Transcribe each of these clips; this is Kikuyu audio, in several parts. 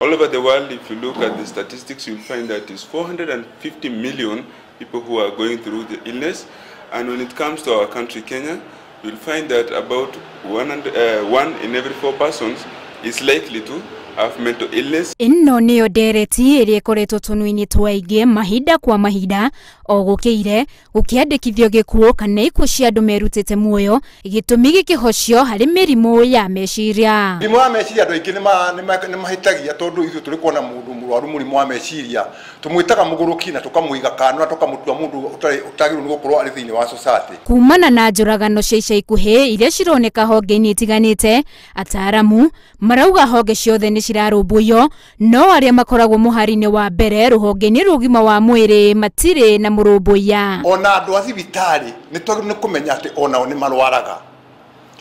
All over the world, if you look at the statistics, you'll find that it's 450 million people who are going through the illness. And when it comes to our country, Kenya, you'll find that about one in every 4 persons is likely to have mental illness. Ĩno nĩyo ndereti ĩrĩa ĩkoretwo tũnua-inĩ twa aingĩ mahinda kwa mahinda o gũkĩire gũkĩandĩkithio gĩkuũ kana ikuũ cia andũ merutĩte muoyo, gĩtũmi gĩkĩhocio harĩ mĩrimũ ya meciria. Mũrimũ wa meciria andũ aingĩ nĩ mahĩtagia tondũ ithuĩ tũrĩ kuona mũndũ mũrwaru mũrimũ wa meciria tũmwĩtaga mũgũrũki na tũkamũiga kando na tũkamũtua mũndũ ũtagĩrĩirwo nĩ gũkorwo arĩ thĩinĩ wa society. Kumana na njũragano cia ica ikuhĩ iria cironeka honge-inĩ itiganĩte, ataaramu marauga honge ciothe nĩ cirarũmbũiyo, no arĩa makoragwo mũhari-inĩ wa mbere rũhonge-inĩ rwa ũgima wa mwĩrĩ matirĩ na mũrũmbũiya. Ona andũ a thibitarĩ nĩ twagĩrĩirwo nĩ kũmenya atĩ onao nĩ marwaraga.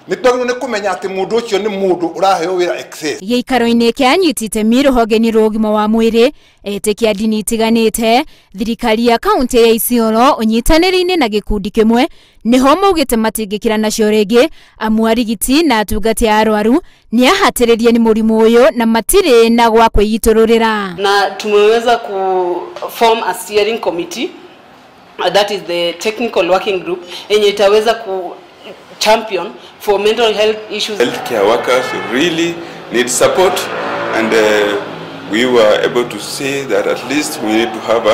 Nĩ twagĩrĩirwo nĩ kũmenya atĩ mũndũ ũcio nĩ mũndũ ũraheo wĩra excess. Gĩikaro-inĩ kĩa anyiti itemi rũhonge-inĩ rwa ũgima wa mwĩrĩ, etĩkia ndini itiganĩte, thirikari ya kaunti ya Isiolo ũnyitanĩri-inĩ na gĩkundi kĩmwe nĩho maugĩte matingĩkira nacio rĩngĩ, amu arigiti na atungati a arwaru nĩ ahatĩrĩrie nĩ mũrimũ ũyũ na matirĩ na gwa kwĩitũrũrĩra. Na tumeweza ku form a steering committee, that is the technical working group yenye itaweza ku champion for mental health issues. Healthcare workers really need support, and we were able to say that at least we need to have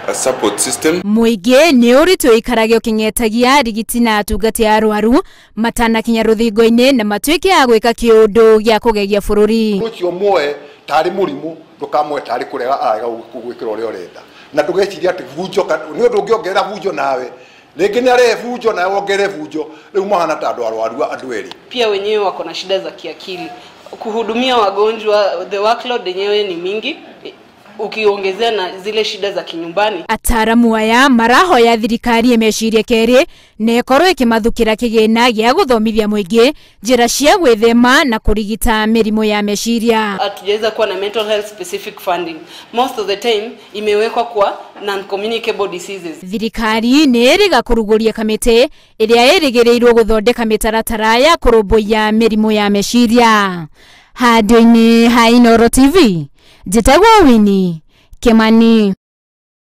a support system. Mũingĩ nĩ ũritũ ũikarage ũkĩng'etagia arigiti na atungati a arwaru matanakinya rũthingo-inĩ na matuĩke a gwĩka kĩũndũ gĩa kũgegia bũrũri. Ũcio muoe tarĩ mũrimũ, ndũkamuoe tarĩ kũrega ararega gũgwĩkĩra ũrĩa ũrenda, na ndũgecirie atĩ bunjo nĩ ũndũ ũngĩongerera bunjo nawe rĩngĩ nĩ arehe bunjo nawe wongerere bunjo, rĩu mahana ta andũ arwaru andũ erĩ. Pia wenyewe wako na shida za kiakili, kuhudumia wagonjwa, the workload yenyewe ni mingi ukiongezea na zile shida za kinyumbani. Ataaramu aya marahoya thirikari ĩmecirie kerĩ na ĩkorwo ĩkĩmathukĩra kĩgĩna gĩa gũthomithia mũingĩ njĩra cia gwĩthema na kũrigita mĩrimũ ya meciria. Hatujaweza kuwa na mental health specific funding. Most of the time imewekwa kwa non-communicable diseases. Thirikari nĩ ĩrĩga kũrugũria kamĩtĩ ĩrĩa ĩrĩgĩrĩirwo gũthondeka mĩtaratara ya kũrũmbũiya mĩrimũ ya meciria. Handũ-inĩ ha Inooro TV, njĩtagwo Winnie Kimani.